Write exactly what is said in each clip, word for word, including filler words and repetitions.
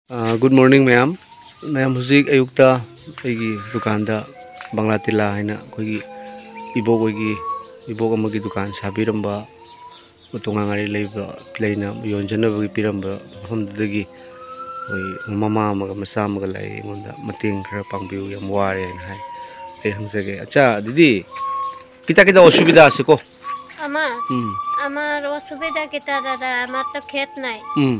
ꯑ, good morning, ꯃꯌꯥꯝ꯫ ꯃꯌꯥꯝ, ꯍꯧꯖꯤꯛ ꯑꯌꯨꯛꯇ ꯑꯩꯒꯤ ꯗꯨꯀꯥꯟꯗ ꯕꯪꯂꯥ ꯇꯤꯂꯥ ꯍꯥꯏꯅ ꯑꯩꯈꯣꯏꯒꯤ ꯏꯕꯣꯛ ꯍꯣꯏꯒꯤ, ꯏꯕꯣꯛ ꯑꯃꯒꯤ ꯗꯨꯀꯥꯟ ꯁꯥꯕꯤꯔꯝꯕ, ꯇꯣꯉꯥꯟ ꯉꯥꯔꯤ ꯂꯩꯕ, ꯂꯩꯅ ꯌꯣꯟꯖꯅꯕꯒꯤ ꯄꯤꯔꯝꯕ ꯃꯐꯝꯗꯨꯗꯒꯤ ꯑꯩꯈꯣꯏ ꯃꯃꯥ ꯑꯃꯒ ꯃꯆꯥ ꯑꯃꯒ ꯂꯥꯛꯑꯦ, ꯑꯩꯉꯣꯟꯗ ꯃꯇꯦꯡ ꯈꯔ ꯄꯥꯡꯕꯤꯌꯨ, ꯌꯥꯝ ꯋꯥꯔꯦꯅ ꯍꯥꯏ꯫ ꯑꯩ ꯍꯪꯖꯒꯦ, "ꯑꯠꯆꯥ, ꯗꯤꯗꯤ, কিতা কিতা অসুবিধা আছে কো?" আমার হুম আমার অসুবিধা কিতা দাদা? আমার তো খেত নাই, হুম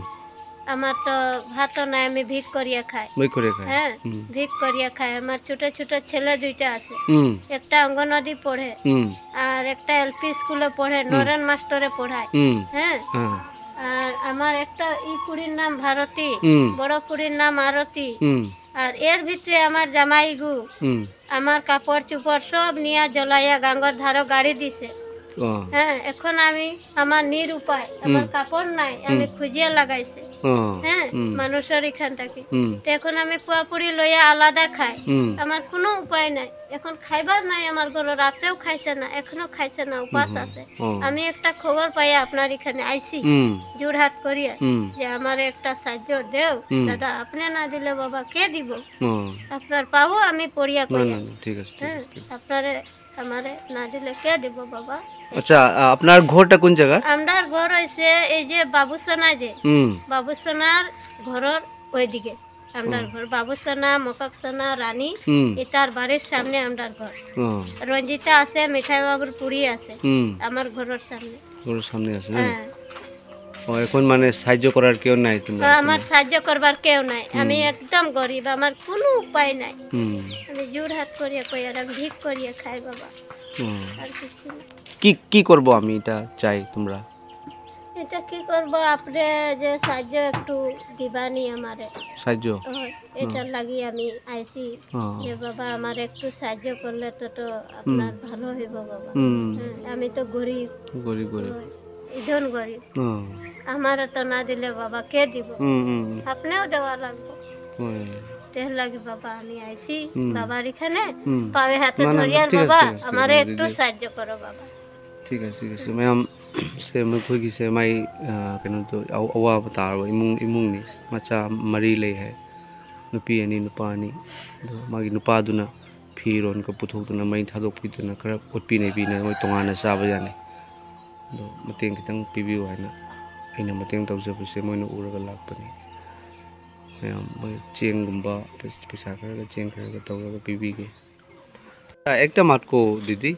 আমার তো ভাতও নাই, আমি ভিক করিয়া খাই। মই করে খাই। হ্যাঁ, হুম ভিক করিয়া খাই। আমার ছোট ছোট ছেলে দুইটা আছে, হুম একটা অঙ্গনওয়াড়ি পড়ে, হুম আর একটা এলপি স্কুলে পড়ে, নরেন মাস্টারে পড়ায়। হুম হ্যাঁ, হ্যাঁ আর আমার একটা ই কুড়ির নাম ভারতী, হুম বড় কুড়ির নাম আরতি। হুম আর এর ভিতরে আমার জামাইগু হুম আমার কাপড় চোপড় সব নিয়ে জ্বলাইয়া গাঙ্গর ধারো গাড়ি দিছে। ও হ্যাঁ, এখন আমি আমার নিরুপায়, আমার কাপড় নাই, আমি খুঁজিয়া লাগাইছে। ও হ্যাঁ, হুম মানুষের এখান থেকে। হুম তো এখন আমি পুয়াপুরি লইয়া আলাদা খাই, হুম আমার কোনো উপায় নাই। এখন খাইবার নাই আমার ঘরে, রাত্রেও খাইছে না, এখনো খাইছে না, উপাস আছে। ও আমি একটা খবর পাই আপনার এখানে আইছি, হুম যোরহাট করিয়া, হুম যে আমার একটা সাহায্য দেও হুম। দাদা, আপনি না দিলে বাবা কে দিব? ও আপনার পাবো আমি পড়িয়া না করিয়া। না না, ঠিক আছে, ঠিক হ্যাঁ, আছে, ঠিক আছে। আপনারে আমারে না দিলে কে দিব বাবা? আচ্ছা, আ, আপনার ঘরটা কোন জায়গা? আমরার ঘর হইছে এই যে বাবুসোনা, যে হুম বাবুসোনার ঘরর ওইদিকে আমরার ঘর। বাবুসোনা, মককসোনা, রানী, হুম এটার বাড়ির সামনে আমরার ঘর। ও রঞ্জিতা আছে, মিঠাই বাবুর পুরি আছে হুম আমার ঘরর সামনে। ঘরের সামনে আছে না? হ্যাঁ, ও, এখন মানে সাহায্য করার কেউ নাই তোমরা? তো আমার সাহায্য করবার কেউ নাই, আমি একদম গরিব, আমার কোনো উপায় নাই। হুম আমি জোর হাত করিয়া কই আর আমি ভিক করিয়া খাই বাবা, ও। আর কিছু না। কি কি করবো আমি, এটা চাই তোমরা? এটা কি করব, আপনি যে সাহায্য একটু দিবানি আমারে, সাহায্য? ওই, এটার লাগি আমি আইছি। ও যে বাবা আমার একটু সাহায্য করলে তো তো আপনার ভালো হইব বাবা। হুম হ্যাঁ, আমি তো গরিব, গরিব গরিব। ওই, ইজন গরিব। ও আমারে তো না দিলে বাবা কে দিব? হুম হুম হুম। আপনিও দেওয়া লাগবো। ওই। তের লাগি বাবা আমি আইছি হুম। বাবার এখানে, হুম। পায়ে হাতে না, না, না, ধরিয়ার ঠিক আছে, বাবা, ঠিক আছে, ঠিক আমারে আছে, একটু দিদি। সাহায্য করো বাবা। ঠিক আছে, ঠিক আছে ম্যাম। ꯁꯦ ꯃꯈꯣꯏꯒꯤꯁꯦ ꯃꯥꯏ, ꯑ, ꯀꯩꯅꯣꯗꯣ ꯑꯋꯥꯕ ꯇꯥꯔꯕ ꯏꯃꯨꯡ, ꯏꯃꯨꯡꯅꯤ꯫ ꯃꯆꯥ ꯃꯔꯤ ꯂꯩ ꯍꯥꯏ, ꯅꯨꯄꯤ ꯑꯅꯤ, ꯅꯨꯄꯥ ꯑꯅꯤ꯫ ꯑꯗꯣ ꯃꯥꯒꯤ ꯅꯨꯄꯥꯗꯨꯅ ꯐꯤꯔꯣꯟꯒ ꯄꯨꯊꯣꯛꯇꯅ, ꯃꯩ ꯊꯥꯗꯣꯛꯄꯤꯗꯅ, ꯈꯔ ꯑꯣꯠꯄꯤ ꯅꯩꯕꯤꯅ ꯃꯣꯏ ꯇꯣꯉꯥꯟꯅ ꯆꯥꯕ ꯌꯥꯅꯤ꯫ ꯑꯗꯣ ꯃꯇꯦꯡ ꯈꯤꯇꯪ ꯄꯤꯕꯤꯌꯨ ꯍꯥꯏꯅ ꯑꯩꯅ ꯃꯇꯦꯡ ꯇꯧꯖꯕꯁꯦ ꯃꯣꯏꯅ ꯎꯔꯒ ꯂꯥꯛꯄꯅꯤ꯫ ꯃꯌꯥꯝ ꯃꯣꯏ ꯆꯦꯡꯒꯨꯝꯕ, ꯄꯩꯁꯥ ꯈꯔꯒ, ꯆꯦꯡ ꯈꯔꯒ ꯇꯧꯔꯒ ꯄꯤꯕꯤꯒꯦ꯫ একটা মাত কও দিদি,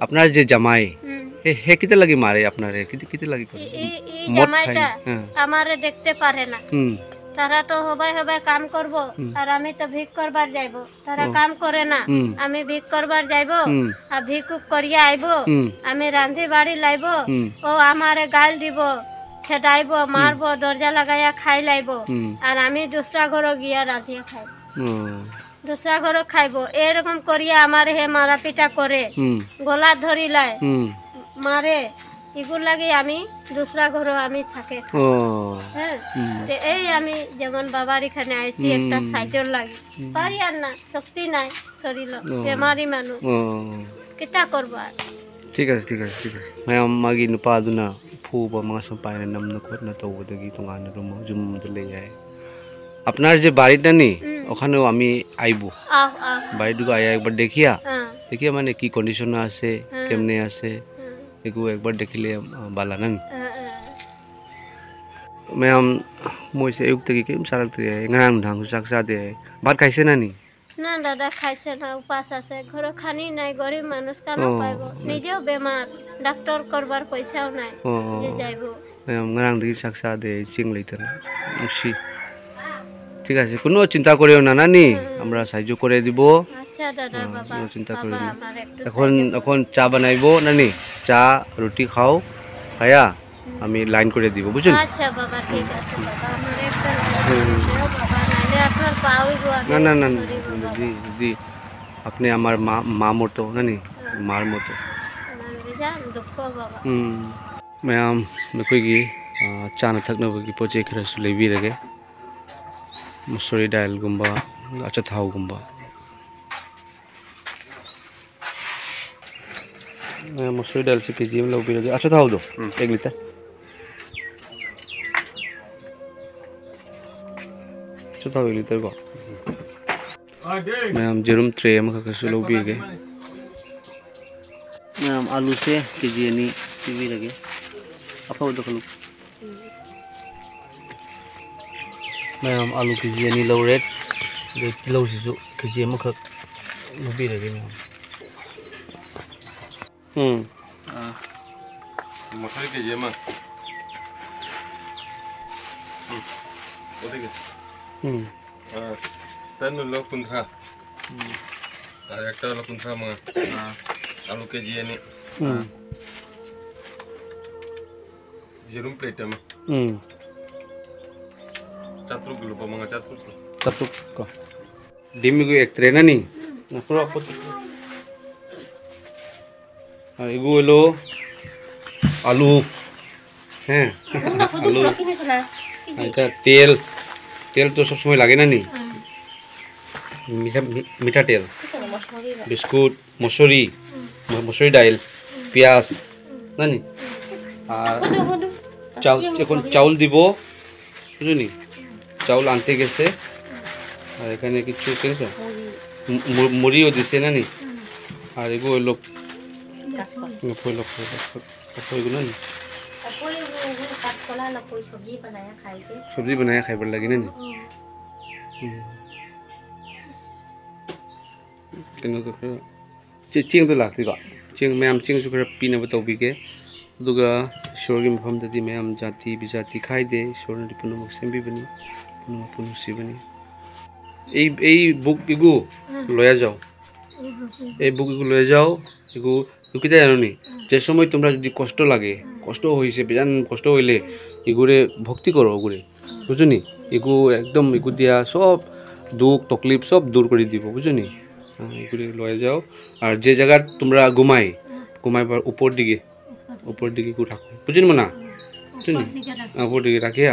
আপোনাৰ যে জামাই, হুম। সি, সি কেতিয়া লাগি মাৰে আপোনাৰ? সি কেতিয়া, কেতিয়া লাগি কৰে? এই, এই, এই মদ খায় জামাইটা নি? হ্যাঁ। আমারে দেখতে পারে না। হুম। তারা তো হবাই হবাই কাম করব, হুম। আর আমি তো ভিক করবার যাইব। তারা ও। কাম করে না, হুম। আমি ভিক করবার যাইব, হুম। আর ভিক উক করিয়া আইব, হুম। আমি রান্ধি বাড়ি লাইব, হুম। ও আমারে গাল দিব, খেদাইব, হুম। মারব, দরজা লাগাইয়া খাই লাইব, হুম। আর আমি দুসরা ঘর গিয়া রাঁধিয়া খাই। ও। দুসরা ঘর খাইব। এরকম করিয়া আমার হে মারাপিটা করে, হুম। গলা ধরিলায়, হুম। মারে। এগুর লাগি আমি দুসরা ঘর আমি থাকে। ও। হ্যাঁ। হুম। তে এই আমি যেমন বাবার এখানে আইছি হুম। একটা সাহায্যর লাগি। হুম। পারি আর না, শক্তি নাই শরীর। ও। বেমারি মানুষ। ও। কিতা করব আর? ঠিক আছে, ঠিক আছে, ঠিক আছে। ꯃꯌꯥꯝ ꯃꯥꯒꯤ ꯅꯨꯄꯥꯗꯨꯅ ꯐꯨꯕ, ꯃꯉꯛꯁꯝ ꯄꯥꯏꯔ ꯅꯝꯅ ꯈꯣꯠꯅ ꯇꯧꯕꯗꯒꯤ ꯇꯣꯉꯥꯟꯅ ꯔꯨꯝ, ꯌꯨꯝ ꯑꯃꯗ ꯂꯩ ꯍꯥꯏ꯫ আপোনাৰ যে বাৰীত নানি, হুম। ওখানেও আমি আইব। আহ, আহ। বাৰীত গৈ আয়া একবাৰ দেখিয়া। হ্যাঁ। দেখিয়া মানে কি কণ্ডিশ্যন আছে, হ্যাঁ। কেমনে আছে, হ্যাঁ। একো একবাৰ দেখিলে, আ, বালা নানি। হ্যাঁ, হ্যাঁ। ꯃꯌꯥꯝ, ꯃꯣꯏꯁꯦ ꯑꯌꯨꯛꯇꯒꯤ ꯀꯔꯤꯝ ꯆꯥꯔꯛꯇ꯭ꯔꯤ ꯍꯥꯏ, ꯉꯔꯥꯡ ꯅꯨꯡꯗꯥꯡꯁꯨ ꯆꯥꯛ ꯆꯥꯗꯦ ꯍꯥꯏ꯫ ভাত খাইছে নানি? না দাদা, খাইছে না, উপাস আছে। ঘরে খানি নাই, গরিব মানুষ কানো অ, পাইব? না। নিজেও বেমার, ডাক্তার করবার পয়সাও নাই। অ, অ, যে অ। যাইব। ꯃꯌꯥꯝ, ꯉꯔꯥꯡꯗꯒꯤ ꯆꯥꯛ ꯆꯥꯗꯦ, ꯆꯦꯡ ꯂꯩꯇꯅ꯫ ꯅꯨꯡꯁꯤ꯫ ঠিক আছে, কোনো চিন্তা করিও না নানি, হুম। আমরা সাহায্য করে দিব। আচ্ছা দাদা, হ্যাঁ, বাবা, কোনো চিন্তা বাবা, করিও না। আমার একটু এখন, সাহায্য করো। এখন চা বানাইব নানি, চা, রুটি খাও, খায়া আমি লাইন করে দিব, বুঝলেন? আচ্ছা বাবা, ঠিক আছে বাবা, আমার একটা লাইন করে দিও বাবা, নাইলে আপনার পাওই গো আমি না, না, না, না, ধরিব বাবা। দিদি, দিদি, আপনি আমার মা, মা মতো, নানি, হ্যাঁ। মার মতো। আমার বিশাল দুঃখ বাবা। ꯎꯝ, ꯃꯌꯥꯝ, ꯅꯈꯣꯏꯒꯤ, ꯑ, ꯆꯥꯅ ꯊꯛꯅꯕꯒꯤ ꯄꯣꯠ ꯆꯩ ꯈꯔꯁꯨ ꯂꯩꯕꯤꯔꯒꯦ꯫ ꯃꯁꯨꯔꯤ ꯗꯥꯏꯜꯒꯨꯝꯕ, ꯑꯆꯥꯊꯥꯎꯒꯨꯝꯕ꯫ ꯑ, ꯃꯁꯨꯔ ꯗꯥꯜꯁꯤ ꯀꯦ ꯖꯤ ꯑꯃ ꯂꯧꯕꯤꯔꯒꯦ꯫ ꯑꯆꯥꯊꯥꯎꯗꯣ ꯎꯝ꯫ ꯑꯦꯛ ꯂꯤꯇꯔ꯫ ꯑꯆꯥꯊꯥꯎ ꯑꯦꯛ ꯂꯤꯇꯔ ꯀꯣ꯫ ꯃꯌꯥꯝ ꯌꯦꯔꯨꯝ ꯇ꯭ꯔꯦ ꯑꯃꯈꯛꯀꯁꯨ ꯂꯧꯕꯤꯔꯒꯦ꯫ ꯃꯌꯥꯝ ꯑꯥꯂꯨꯁꯦ ꯀꯦ ꯖꯤ ꯑꯅꯤ ꯄꯤꯕꯤꯔꯒꯦ꯫ ꯑꯐꯕꯗꯣ ꯈꯜꯂꯨ꯫ ꯃꯌꯥꯝ ꯑꯥꯂꯨ ꯀꯦ ꯖꯤ ꯑꯅꯤ ꯂꯧꯔꯦ꯫ ꯑꯗꯩ ꯇꯤꯜꯍꯧꯁꯤꯁꯨ ꯀꯦ ꯖꯤ ꯑꯃꯈꯛ ꯂꯧꯕꯤꯔꯒꯦ ꯃꯌꯥꯝ꯫ ꯎꯝ꯫ ꯑꯥ꯫ ꯃꯈꯜ ꯀꯦ ꯖꯤ ꯑꯃ꯫ ꯎꯝ꯫ ꯑꯗꯒꯤ ꯎꯝ꯫ ꯑꯥ, ꯇꯟꯗꯨꯅ ꯀꯨꯟꯊ꯭ꯔꯥ꯫ ꯎꯝ꯫ ꯑꯥ, ꯇꯟꯗꯨꯅ ꯀꯨꯟꯊ꯭ꯔꯥ ꯃꯉꯥ꯫ ꯑꯥ꯫ ꯑꯥꯂꯨ ꯀꯦ ꯖꯤ ꯑꯅꯤ꯫ ꯎꯝ꯫ ꯑꯥ꯫ ꯌꯦꯔꯨꯝ ꯄ꯭ꯂꯦꯠ ꯑꯃ꯫ ꯎꯝ꯫ ꯆꯥꯇ꯭ꯔꯨꯛ, ꯂꯨꯄꯥ ꯃꯉꯥ, ꯆꯥꯇ꯭ꯔꯨꯛ꯫ ꯆꯥꯇ꯭ꯔꯨꯛ ꯀꯣ꯫ ꯗꯤꯝ ꯏꯒꯨ ꯑꯦꯛ ꯇ꯭ꯔꯦ ꯅꯅꯤ꯫ ꯅꯈꯣꯏ ꯑꯄꯣꯠ-, ꯑ, ꯏꯒꯨ ꯑꯣꯏꯂꯣ꯫ ꯑꯥꯂꯨ꯫ ꯍꯦ? ꯑꯥꯂꯨ꯫ ꯑꯗꯨꯒ ꯇꯦꯜ꯫ ꯇꯦꯜ ꯇꯣ ꯁꯕ ꯁꯃꯣꯏ ꯂꯥꯒꯦ ꯅꯅꯤ? ꯃꯤꯊꯥ, ꯃꯤ-, ꯃꯤꯊꯥ ꯇꯦꯜ꯫ ꯕꯤꯁꯀꯨꯠ, ꯃꯁꯨꯔꯤ, ꯎꯝ꯫ ꯃ-, ꯃꯁꯨꯔꯤ ꯗꯥꯏꯜ, ꯎꯝ꯫ ꯄꯤꯌꯥꯖ, ꯎꯝ꯫ ꯅꯅꯤ? ꯎꯝ꯫ ꯑꯥ, ꯑꯗꯨ, ꯑꯗꯨ꯫ ꯆꯥꯎ-, ꯑꯗꯨ ꯌꯥꯝ ꯆꯦ-, ꯍꯥꯎꯋꯤ꯫ ꯆꯥꯎꯜ ꯗꯤꯕꯣ, ꯕꯨꯖꯨꯅꯤ? ꯎꯝ꯫ ꯆꯥꯎꯜ ꯑꯟꯇꯦ ꯒꯦꯁꯦ, ꯎꯝ꯫ ꯑꯥ, ꯀꯅꯦ ꯀꯤ ꯆꯨ ꯀꯦꯁꯦ? ꯃꯨꯔꯤ꯫ ꯃꯨ-, ꯃꯨ-, ꯃꯨꯔꯤ ꯑꯣ ꯗꯤꯁꯦ ꯅꯅꯤ? ꯎꯝ꯫ ꯑꯥ, ꯏꯒꯨ ꯑꯣꯏꯂꯣ꯫ ꯂꯐꯣꯏ꯫ ꯂꯐꯣꯏ, ꯂꯐꯣꯏ, ꯂꯐꯣꯏ, ꯂꯐꯣꯏ ꯏꯒꯨ ꯅꯅꯤ? ꯂꯐꯣꯏ ꯏꯒꯨ, ꯏꯒꯨ ꯀꯥꯆꯀꯣꯂꯥ ꯂꯐꯣꯏ ꯁꯕꯖꯤ ꯕꯅꯥꯌꯥ ꯈꯥꯏꯒꯦ꯫ ꯁꯕꯖꯤ ꯕꯅꯥꯌꯥ ꯈꯥꯏꯕ ꯂꯒꯦ ꯅꯅꯤ? ꯎꯝ꯫ ꯎꯝ꯫ ꯀꯩꯅꯣꯗꯣ ꯈꯔ ꯆꯦ-, ꯆꯦꯡꯗꯣ ꯂꯥꯛꯇ꯭ꯔꯤꯀꯣ? ꯆꯦꯡ, ꯃꯌꯥꯝ ꯆꯦꯡꯁꯨ ꯈꯔ ꯄꯤꯅꯕ ꯇꯧꯕꯤꯒꯦ꯫ ꯑꯗꯨꯒ ꯏꯁꯣꯔꯒꯤ ꯃꯐꯝꯗꯗꯤ ꯃꯌꯥꯝ ꯖꯥꯇꯤ ꯕꯤꯖꯥꯇꯤ ꯈꯥꯏꯗꯦ, ꯏꯁꯣꯔꯅꯗꯤ ꯄꯨꯝꯅꯃꯛ ꯁꯦꯝꯕꯤꯕꯅꯤ, ꯄꯨꯝꯅꯃꯛꯄꯨ ꯅꯨꯡꯁꯤꯕꯅꯤ꯫ এই, এই বুক ইগু হুম। লয়া যাও। হুম, হুম, হুম। এই বুক ইগু লয়া যাও, ইগু লুকিতে জানো নি? হুম। যে সময় তোমরা যদি কষ্ট লাগে, হুম। কষ্ট হয়েছে, বেজান কষ্ট হইলে, হুম। ইগুরে ভক্তি করো, ওগুরে। বুঝছো নি? ইগু একদম ইগু দিয়া সব দুঃখ তকলিফ সব দূর করে দিব, বুঝছো নি? হ্যাঁ, ইগুরে লয়ে যাও। আর যে জায়গায় তোমরা ঘুমাই, ঘুমাইবার উপর দিকে, উপর দিকে ইগু রাখো। বুঝছো নি মনা? বুঝছো নি? উপর দিকে রাখো। হ্যাঁ, উপর দিকে রাখিয়া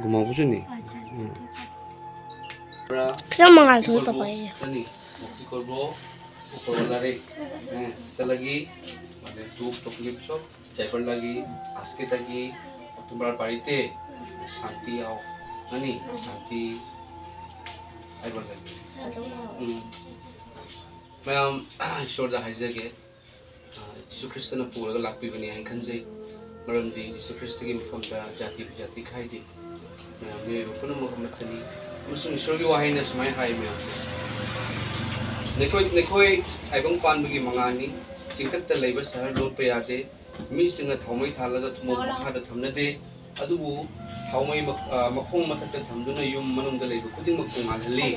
ঘুমাও, বুঝছো নি? আচ্ছা, আচ্ছা, হুম। ঠিক আছে। আমরা কিয় মঙাল ধৰি পাপাই? জানি, ভক্তি করব উপরওয়ালারে। হ্যাঁ, তার লাগি ꯇꯨ ꯆꯣꯀ꯭ꯂꯦꯠ ꯁꯣꯞ ꯆꯥꯏꯕꯔꯂꯥꯒꯤ ꯑꯁꯀꯦꯇꯥꯒꯤ ꯑꯣꯛꯇꯣꯕꯔ ꯄꯥꯔꯤꯇꯦ ꯁꯥꯟꯇꯤ ꯑꯥꯎ ꯅꯅꯤ ꯁꯥꯟꯇꯤ ꯑꯥꯏꯕꯔꯂꯥꯒꯤ ꯎꯝ ꯃꯌꯥꯝ ꯏꯁꯣꯔꯗ ꯍꯥꯏꯖꯒꯦ꯫ ꯑ, ꯖꯤꯁꯨ ꯈ꯭ꯔꯤꯁꯇꯅ ꯄꯨꯔꯒ ꯂꯥꯛꯄꯤꯕꯅꯤ ꯍꯥꯏꯅ ꯈꯟꯖꯩ꯫ ꯃꯔꯝꯗꯤ ꯖꯤꯁꯨ ꯈ꯭ꯔꯤꯁꯇꯒꯤ ꯃꯐꯝꯗ ꯖꯥꯇꯤ ꯕꯤꯖꯥꯇꯤ ꯈꯥꯏꯗꯦ꯫ ꯃꯌꯥꯝ ꯃꯤꯑꯣꯏꯕ ꯄꯨꯝꯅꯃꯛ ꯑꯃꯠꯇꯅꯤ꯫ ꯑꯃꯁꯨꯡ ꯏꯁꯣꯔꯒꯤ ꯋꯥꯍꯩꯅ ꯁꯨꯃꯥꯏꯅ ꯍꯥꯏ ꯃꯌꯥꯝꯁꯦ, "ꯅꯈꯣꯏ, ꯅꯈꯣꯏ ꯇꯥꯏꯕꯪ ꯄꯥꯟꯕꯒꯤ ꯃꯉꯥꯅꯤ, ꯆꯤꯡꯊꯛꯇ ꯂꯩꯕ ꯁꯍꯔ ꯂꯣꯠꯄ ꯌꯥꯗꯦ꯫ ꯃꯤꯁꯤꯡꯅ ꯊꯥꯎꯃꯩ ꯊꯥꯜꯂꯒ ꯊꯨꯝꯃꯣꯛ ꯃꯈꯥꯗ ꯊꯝꯅꯗꯦ, ꯑꯗꯨꯕꯨ ꯊꯥꯎꯃꯩ ꯃ-, ꯑ, ꯃꯈꯣꯡ ꯃꯊꯛꯇ ꯊꯝꯗꯨꯅ ꯌꯨꯝ ꯃꯅꯨꯡꯗ ꯂꯩꯕ ꯈꯨꯗꯤꯡꯃꯛꯄꯨ ꯉꯥꯜꯍꯜꯂꯤ꯫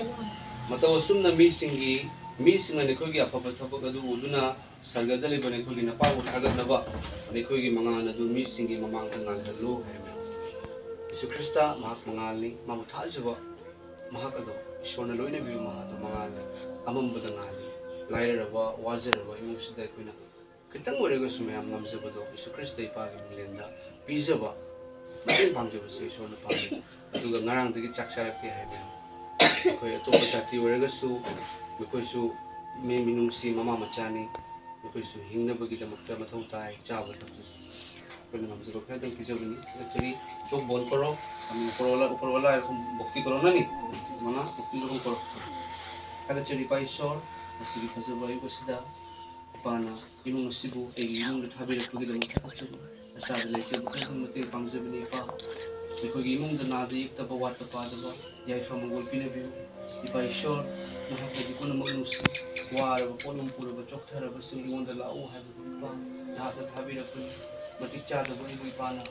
ꯃꯇꯧ ꯑꯁꯨꯝꯅ ꯃꯤꯁꯤꯡꯒꯤ, ꯃꯤꯁꯤꯡꯅ ꯅꯈꯣꯏꯒꯤ ꯑꯐꯕ ꯊꯕꯛ ꯑꯗꯨ ꯎꯗꯨꯅ ꯁꯔꯒꯗ ꯂꯩꯕ ꯅꯈꯣꯏꯒꯤ ꯅꯄꯥꯕꯨ ꯊꯥꯒꯠꯅꯕ ꯅꯈꯣꯏꯒꯤ ꯃꯉꯥꯜ ꯑꯗꯨ ꯃꯤꯁꯤꯡꯒꯤ ꯃꯃꯥꯡꯗ ꯉꯥꯜꯍꯜꯂꯨ" ꯍꯥꯏꯔꯝꯃꯤ꯫ ꯌꯤꯁꯨ ꯈ꯭ꯔꯤꯁꯇ ꯃꯍꯥꯛ ꯃꯉꯥꯜꯅꯤ꯫ ꯃꯥꯕꯨ ꯊꯥꯖꯕ ꯃꯍꯥꯛ ꯑꯗꯨ ꯏꯁꯣꯔꯅ ꯂꯣꯏꯅꯕꯤꯕ ꯃꯍꯥꯛ ꯑꯗꯨ ꯃꯉꯥꯜꯅꯤ꯫ ꯑꯃꯝꯕꯗ ꯉꯥꯜꯂꯤ꯫ ꯂꯥꯏꯔꯔꯕ, ꯋꯥꯖꯔꯕ ꯏꯃꯨꯡꯁꯤꯗ ꯑꯩꯈꯣꯏꯅ ꯈꯤꯇꯪ ꯑꯣꯏꯔꯒꯁꯨ ꯃꯌꯥꯝ ꯉꯝꯖꯕꯗꯣ ꯌꯤꯁꯨ ꯈ꯭ꯔꯤꯁꯇ ꯏꯄꯥꯒꯤ ꯃꯤꯡꯂꯦꯟꯗ ꯄꯤꯖꯕ, ꯃꯇꯦꯡ ꯄꯥꯡꯖꯕꯁꯦ ꯏꯁꯣꯔꯅ ꯄꯥꯝꯃꯤ꯫ ꯑꯗꯨꯒ ꯉꯔꯥꯡꯗꯒꯤ ꯆꯥꯛ ꯆꯥꯔꯛꯇꯦ ꯍꯥꯏ ꯃꯌꯥꯝ꯫ ꯑꯩꯈꯣꯏ ꯑꯇꯣꯞꯄ ꯖꯥꯇꯤ ꯑꯣꯏꯔꯒꯁꯨ ꯃꯈꯣꯏꯁꯨ ꯃꯤ ꯃꯤꯅꯨꯡꯁꯤ ꯃꯃꯥ ꯃꯆꯥꯅꯤ꯫ ꯃꯈꯣꯏꯁꯨ ꯍꯤꯡꯅꯕꯒꯤꯗꯃꯛꯇ ꯃꯊꯧ ꯇꯥꯏ꯫ ꯆꯥꯕ ꯊꯛꯄꯁꯦ ꯑꯩꯈꯣꯏꯅ ꯉꯝꯖꯕ ꯈꯔꯗꯪ ꯄꯤꯖꯕꯅꯤ꯫ ꯑꯗꯒꯤ ꯆꯣꯛ ꯕꯣꯟ ꯀꯣꯔꯣ, ꯑꯃꯤ ꯀꯣꯔꯣꯂꯥ, ꯀꯣꯔꯣꯂꯥ, ꯚꯛꯇꯤ ꯀꯣꯔꯣꯅꯅꯤ꯫ ꯃꯅꯥ ꯚꯛꯇꯤ ꯀꯣꯔꯣ꯫ ꯊꯥꯒꯠꯆꯔꯤ ꯏꯄꯥ ꯏꯁꯣꯔ, ꯉꯁꯤꯒꯤ ꯐꯖꯕ ꯑꯌꯨꯛ ꯑꯁꯤꯗ ꯏꯄꯥꯅ ꯏꯃꯨꯡ ꯑꯁꯤꯕꯨ ꯑꯩꯒꯤ ꯏꯃꯨꯡꯗ ꯊꯥꯕꯤꯔꯛꯄꯒꯤꯗꯃꯛ ꯊꯥꯒꯠꯆꯔꯤ꯫ ꯑꯆꯥꯗ ꯂꯩꯖꯕ ꯈꯔꯁꯨ ꯃꯇꯦꯡ ꯄꯥꯡꯖꯕꯅꯤ ꯏꯄꯥ꯫ ꯑꯩꯈꯣꯏꯒꯤ ꯏꯃꯨꯡꯗ ꯅꯥꯗ ꯌꯦꯛꯇꯕ, ꯋꯥꯠꯇ ꯄꯥꯗꯕ, ꯌꯥꯏꯐ ꯃꯪꯒꯣꯜ ꯄꯤꯅꯕꯤꯌꯨ꯫ ꯏꯄꯥ ꯏꯁꯣꯔ, ꯅꯍꯥꯛꯅꯗꯤ ꯄꯨꯝꯅꯃꯛ ꯅꯨꯡꯁꯤ꯫ ꯋꯥꯔꯕ, ꯄꯣꯠꯂꯨꯝ ꯄꯨꯔꯕ, ꯆꯣꯛꯊꯔꯕꯁꯤꯡ ꯑꯩꯉꯣꯟꯗ ꯂꯥꯛꯎ ꯍꯥꯏꯕ ꯏꯄꯥ ꯅꯍꯥꯛꯅ ꯊꯥꯕꯤꯔꯛꯄꯅꯤ꯫ ꯃꯇꯤꯛ ꯆꯥꯗꯕ ꯑꯩꯕꯨ ꯏꯄꯥꯅ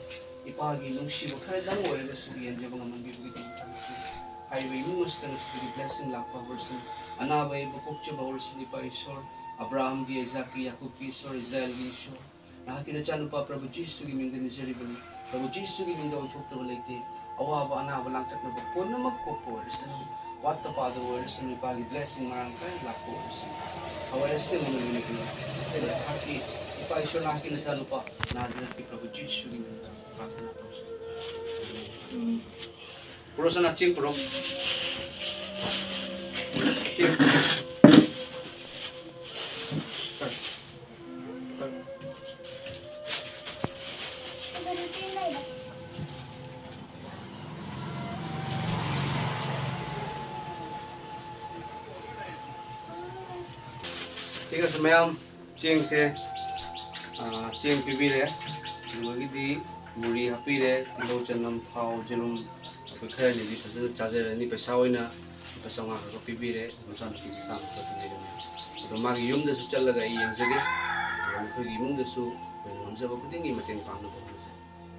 ꯏꯄꯥꯒꯤ ꯅꯨꯡꯁꯤꯕ ꯈꯔꯗꯪ ꯑꯣꯏꯔꯒꯁꯨ ꯌꯦꯟꯖꯕ ꯉꯝꯍꯟꯕꯤꯕꯒꯤꯗꯃꯛ ꯊꯥꯒꯠꯆꯔꯤ꯫ ꯍꯥꯏꯔꯤꯕ ꯏꯃꯨꯡ ꯑꯁꯤꯗ ꯉꯁꯤꯗꯒꯤ blessing ꯂꯥꯛꯄ ꯍꯧꯔꯁꯅꯨ꯫ ꯑꯅꯥꯕ ꯌꯦꯛꯄ ꯀꯣꯛꯆꯕ ꯍꯧꯔꯁꯅꯨ ꯏꯄꯥ ꯏꯁꯣꯔ꯫ ꯑꯕ꯭ꯔꯥꯍꯝꯒꯤ, ꯑꯩꯖꯥꯛꯀꯤ, ꯌꯥꯀꯨꯕꯀꯤ ꯏꯁꯣꯔ, ꯏꯁꯔꯥꯌꯦꯜꯒꯤ ꯏꯁꯣꯔ, ꯅꯍꯥꯛꯀꯤ ꯅꯆꯥꯅꯨꯄꯥ ꯄ꯭ꯔꯚꯨ ꯖꯤꯁꯨꯒꯤ ꯃꯤꯡꯗ ꯅꯤꯖꯔꯤꯕꯅꯤ꯫ ꯄ꯭ꯔꯚꯨ ꯖꯤꯁꯨꯒꯤ ꯃꯤꯡꯗ ꯑꯣꯟꯊꯣꯛꯇꯕ ꯂꯩꯇꯦ꯫ ꯑꯋꯥꯕ ꯑꯅꯥꯕ ꯂꯥꯡꯇꯛꯅꯕ ꯄꯨꯝꯅꯃꯛ ꯀꯣꯛꯄ ꯑꯣꯏꯔꯁꯅꯨ꯫ ꯋꯥꯠꯇ ꯄꯥꯗꯕ ꯑꯣꯏꯔꯁꯅꯨ꯫ ꯏꯄꯥꯒꯤ blessing ꯃꯔꯥꯡ ꯀꯥꯏꯅ ꯂꯥꯛꯄ ꯑꯣꯏꯔꯁꯅꯨ꯫ ꯍꯋꯥꯏ ꯑꯁꯤꯗ ꯃꯅꯨꯡ ꯃꯅꯨꯡ ꯅꯍꯥꯛꯀꯤ ꯏꯄꯥ ꯏꯁꯣꯔ ꯅꯍꯥꯛꯀꯤ ꯅꯆꯥꯅꯨꯄꯥ ꯅꯥꯖꯔꯦꯠꯀꯤ ꯄ꯭ꯔꯚꯨ ꯖꯤꯁꯨꯒꯤ ꯃꯤꯡꯗ ꯄ꯭ꯔꯥꯔꯊꯅꯥ ꯇꯧꯖꯩ꯫ ꯄꯨꯔꯛꯑꯣ ꯁꯅꯥ, ꯆꯦꯡ ꯄꯨꯔꯛꯑꯣ꯫ ꯆꯦꯡ꯫ ꯁꯤꯒꯁꯨ ꯃꯌꯥꯝ ꯆꯦꯡꯁꯦ, ꯑꯥ, ꯆꯦꯡ ꯄꯤꯕꯤꯔꯦ, ꯑꯗꯨꯗꯒꯤꯗꯤ ꯃꯨꯔꯤ ꯍꯥꯞꯄꯤꯔꯦ, ꯇꯤꯜꯍꯧ, ꯆꯅꯝ, ꯊꯥꯎ, ꯌꯦꯔꯨꯝ, ꯑꯩꯈꯣꯏ ꯈꯔꯅꯤꯗꯤ ꯐꯖꯅ ꯆꯥꯖꯔꯅꯤ꯫ ꯄꯩꯁꯥ ꯑꯣꯏꯅ ꯂꯨꯄꯥ ꯆꯥꯝꯃꯉꯥ ꯈꯛ ꯄꯤꯕꯤꯔꯦ, ꯃꯆꯥꯅꯨꯄꯤꯒꯤ ꯆꯥꯝꯃ ꯈꯛ ꯄꯤꯕꯤꯔꯦ꯫ ꯑꯗꯣ ꯃꯥꯒꯤ ꯌꯨꯝꯗꯁꯨ ꯆꯠꯂꯒ ꯑꯩ ꯌꯦꯡꯖꯒꯦ, ꯑꯗꯨꯒ ꯃꯈꯣꯏꯒꯤ ꯏꯃꯨꯡꯗꯁꯨ ꯑꯩꯈꯣꯏꯅ ꯉꯝꯖꯕ ꯈꯨꯗꯤꯡꯒꯤ ꯃꯇꯦꯡ ꯄꯥꯡꯅꯕ ꯍꯣꯠꯅꯖꯩ꯫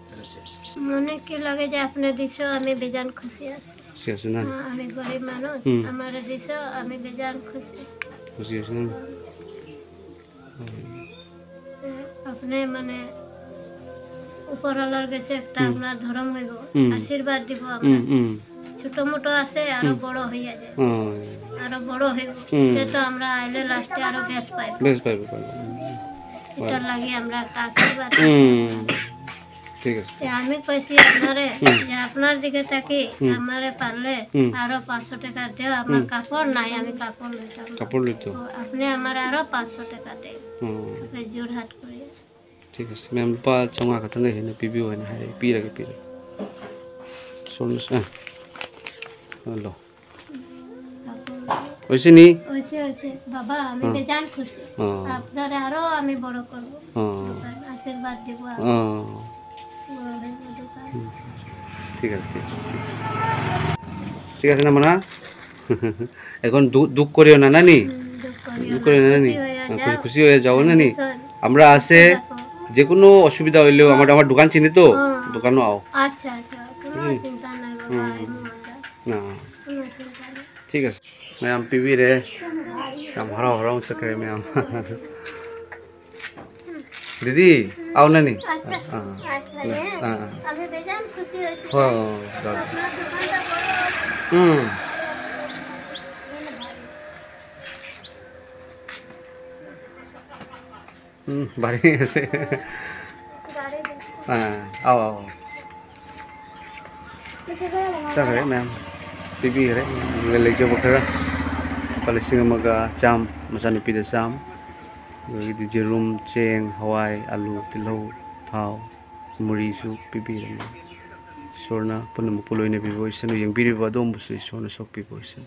ꯊꯥꯒꯠꯆꯔꯤ꯫ মনে কি লাগে যে আপনি দিছ, আমি বেজান খুশি আছি। খুশি আছে না? হ্যাঁ, আমি গরিব মানুষ, হুম। আমার দিছ, আমি বেজান খুশি। খুশি আছে না? হুম। আপনি মানে উপরওয়ালার কাছে একটা হুম। আপনার ধর্ম হইব, হুম। আশীর্বাদ দিব আমরা। হুম, হুম। ছোট মোটো আছে, আরো হুম। বড় হইয়া যায়। হুম। আরো বড় হইব। হুম। সে তো আমরা আইলে লাস্টে আরো বেশ পাইব। বেশ পাইব, পাইব। হুম। এটার লাগি আমরা একটা আশীর্বাদ। হুম। ঠিক আছে। যে আমি কইছি আপনারে হুম। যে আপনার দিকে তাকি হুম। আমারে পারলে হুম। আরো পাঁচশো টাকা দেও, আমার হুম। কাপড় নাই, আমি কাপড় লইতাম। কাপড় লইতো। তো আপনি আমার আরো পাঁচশো টাকা দেন। হুম। আপনি জোরহাট করে। ঠিক আছে, ম্যাম, ꯂꯨꯄꯥ ꯆꯥꯝꯃꯉꯥ ꯈꯛꯇꯪꯒ ꯍꯦꯟꯅ ꯄꯤꯕꯤꯌꯨ ꯍꯥꯏꯅ ꯍꯥꯏꯔꯛꯑꯦ, ꯄꯤꯔꯒꯦ, ꯄꯤꯔꯒꯦ꯫ ꯁꯣꯝꯗꯁꯨ, ꯑ, ꯂꯣ। ওইসে নি? ওইসে, ওইসে। বাবা, আমি হুম। বেজান খুশি। হুম। আপনারে আরো আমি বড় করব। হুম। আশীর্বাদ দিব। হুম। বড় হইব দোকান। হুম। ঠিক আছে, ঠিক আছে, ঠিক আছে। ঠিক আছে না, মনা? এখন দু-, দুখ করিও না, নানি? হুম, দুখ করিও দুখ না। করিও না, নানি? খুশি হয়ে হ্যাঁ, যাও। খুশি, খুশি হয়ে যাও, নানি? টেনশন। আমরা আছে, দেখো। যে কোনো অসুবিধা হইলেও আমার, আমার দোকান চিনি তো, হ্যাঁ। দোকানও আও। আচ্ছা, আচ্ছা, কোনো হুম। চিন্তা নাই বাবা, হুম। আমি মজা। না। কোনো চিন্তা নেই। ঠিক আছে। ম্যাম, ꯄꯤꯕꯤꯔꯦ꯫ ꯌꯥꯝ ꯍꯔꯥꯎ ꯍꯔꯥꯎ ꯆꯠꯈ꯭ꯔꯦ, ꯃꯌꯥꯝ꯫ ꯗꯤꯗꯤ, ꯑꯧ, ꯅꯅꯤ꯫ ꯑꯥ, ꯑꯥ, ꯑꯥ꯫ ꯍꯣꯏ, ꯍꯣꯏ, ꯍꯣꯏ, ꯍꯣꯏ꯫ ꯎꯝ꯫ ꯎꯝ, ꯚꯥꯔꯤ ꯑꯁꯦ꯫ ꯑꯥ, ꯑꯧ, ꯑꯧ꯫ ꯆꯠꯈ꯭ꯔꯦ ꯃꯌꯥꯝ꯫ ꯄꯤꯕꯤꯈ꯭ꯔꯦ꯫ ꯂꯩꯖꯕ ꯈꯔ꯫ ꯂꯨꯄꯥ ꯂꯤꯁꯤꯡ ꯑꯃꯒ ꯆꯥꯝ, ꯃꯆꯥꯅꯨꯄꯤꯗ ꯆꯥꯝ꯫ ꯑꯗꯒꯤꯗꯤ ꯌꯦꯔꯨꯝ, ꯆꯦꯡ, ꯍꯋꯥꯏ, ꯑꯂꯨ, ꯇꯤꯜꯍꯧ, ꯊꯥꯎ, ꯃꯨꯔꯤꯁꯨ ꯄꯤꯕꯤꯔꯝꯃꯤ꯫ ꯏꯁꯣꯔꯅ ꯄꯨꯝꯅꯃꯛꯄꯨ ꯂꯣꯏꯅꯕꯤꯕ ꯑꯣꯏꯁꯅꯨ, ꯌꯦꯡꯕꯤꯔꯤꯕ ꯑꯗꯣꯝꯕꯨꯁꯨ ꯏꯁꯣꯔꯅ ꯁꯣꯛꯄꯤꯕ ꯑꯣꯏꯁꯅꯨ꯫